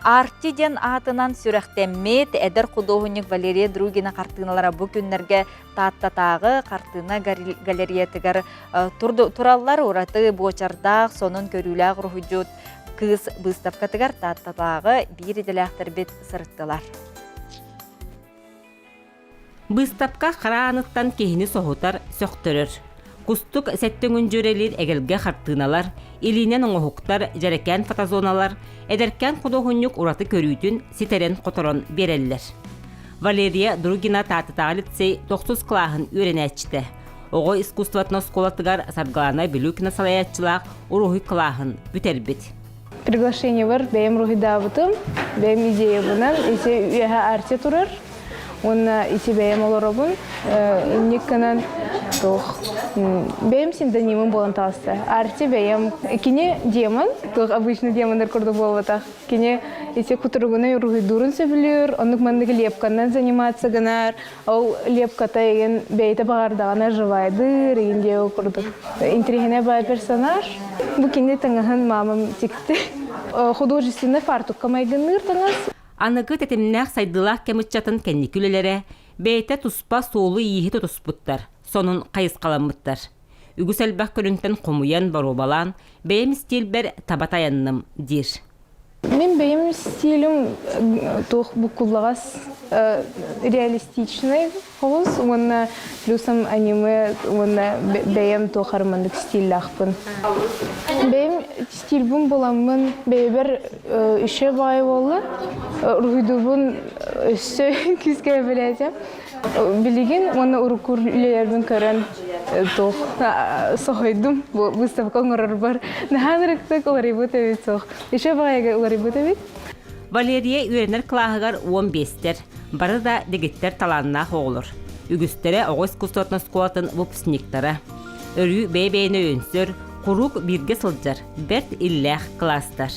Арти диэн аатынан сүрэхтэммит эдэр худуоһунньук Валерия Другина хартыыналара бу күннэргэ Тааттатааҕы хартыына галереятыгар тураллар. Ураты буочардаах, сонун көрүүлээх уруһуйдьут кыыс быыстапкатыгар Тааттатааҕы биир идэлээхтэрбит сырыттылар. Быыстапка хара ааныттан киһини соһутар, сөхтөрөр. Кустук сэттэ өҥүн дьүөрэлиир эгэлгэ хартыыналар, илиинэн оҥоһуктар, дьэрэкээн фотозоналар, эдэркээн худуоһунньук ураты көрүүтүн ситэрэн-хоторон биэрэллэр. Валерия Другина Таатытааҕы лицей тохсус кылааһын үөрэнээччитэ. Оҕо искусствотын оскуолатыгар Саргылана Билюкина салайааччылаах уруһуй кылааһын бүтэрбит. Приглашениебар бэйэм уруһуйдаабытым, бэйэм идеябынан ити үөһэ арте турар уонна ити бэйэм олоробун. Инник гынан туох бэйэм псевдонимым буолан таҕыста. Арти бэйэм кини демон, туох обычный демоннар курдук буолбатах. Кини ити кутуругунай уруһуйдуурун сөбүлүүр, оннук маннык лепканан заниматься гынар, Ол лепката игин бэйэтэ баҕардаҕына живайдыыр игин диэбит курдук. Интириэһинэй баай персонаж. Бу кини таҥаһын мамам тикти. Художественный фартукка майгынныыр таҥас. Аныгы тэтимнээх сайдыылаах кэм ыччатын кэнники үлэлэрэ бэйэтэ туспа суолу-ииһи тутуспуттар, сонун хайысхаламмыттар. Үгүс элбэх көрүҥтэн хомуйан, боруобалаан, бэйэм истиилбэр таба тайанным, диир. Мин бэйэм стилим туох буккуллаҕас реалистичный соҕус уонна плюсом аниме уонна бэйэм туох армандык стиллаахпын. Бэйэм стильбин буламмын бэйэбэр еще баҕайы буолла. Уруһуйдуубун өссө күүскэ билээтим. Билигин уонна урукку үлэлэрбин көрөн туох соһуйдум бу выставка оҥорорбор. Наһаа ынырыктык уларыйбыт эбит суох. Еще баҕайыга уларыйбыт эбит. Валерия үөрэнэр кылааһыгар 15-тэр, бары да дэгиттэр талааннаах оҕолор. Үгүстэрэ оҕо искусствотын оскуолатын выпускниктара. Өрүү бэйэ-бэйэни өйөнсөр, куруук бииргэ сылдьар, бэрт иллээх кылаастар.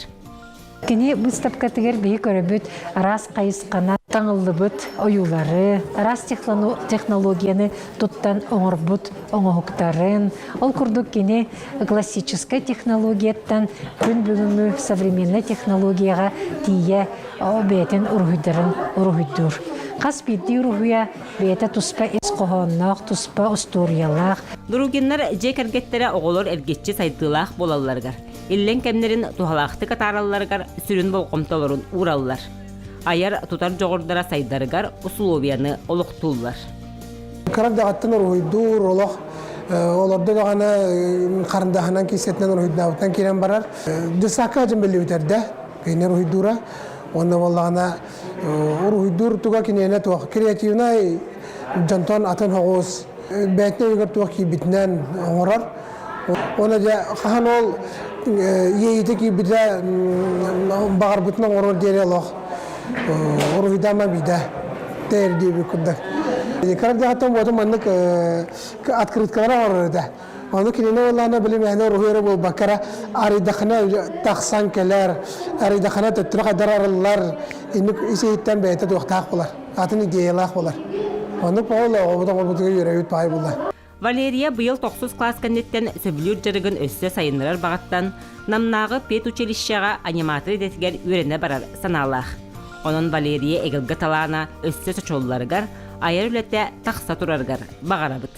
Кини быыстапкатыгар биһи көрөбүт араас хайысханан таҥыллыбыт ойуулары, араас технологияны туттан оҥорбут оҥоһуктарын, ол курдук кини классическай технологияттан күн бүгүҥҥү современнай технологияҕа тиийэ бэйэтин уруһуйдарын уруһуйдуур. Хас биирдии уруһуйа бэйэтэ туспа ис хоһоонноох, туспа остуоруйалаах. Другиннар дьиэ кэргэттэрэ оҕолор эргиччи сайдыылаах буолалларыгар, иллэҥ кэмнэрин туһалаахтык атааралларыгар сүрүн болҕомтолорун уураллар. Айар тутар дьоҕурдара сайдарыгар усулуобуйаны олохтууллар. Кыра даҕаттан уруһуйдуур олох олордо даҕаны харындаһынан киисэтинэн уруһуйдаабытынан киирэн барар. Дьыссаакка дьон биллибитэрдэ кини уруһуйдуура. Уонна буоллаҕына уруһуйдуур туга киниэнэ туох креативнай дьонтон атын соҕус бэйэтин өйүгэр туох киирбитинэн оҥорор. Уонна дьэ хаһан ол иэйиитэ киирбитэ баҕарбытын оҥорор диэри олох уруһуйдаама биидэ тэр диэбит курдук. Кыра дьаһаттан буоту маннык открыткалары оҥорор этэ. Ону кинини уоллаана били мээнэ уруһуй эрэ буолбакка эрэ арыйдахына тахсан кэлэр, арыйдахына төттөрү хайдар арыллар, инник ис-иһиттэн бэйэтэ туохтаах буолар, атын идеялаах буолар. Оннук ол оҕобут оҥорбутугар үөрэбит баай буолла. Валерия быйыл тохсус кылаас кэнниттэн сөбүлүүр дьарыгын өссө сайыннарар баҕаттан Намнааҕы педучилищеҕа аниматор идэтигэр үөрэнэ барар санаалаах. Онон Валерия эгэлгэ талаана өссө сочулларыгар, айар үлэтэ тахса турарыгар баҕарабыт.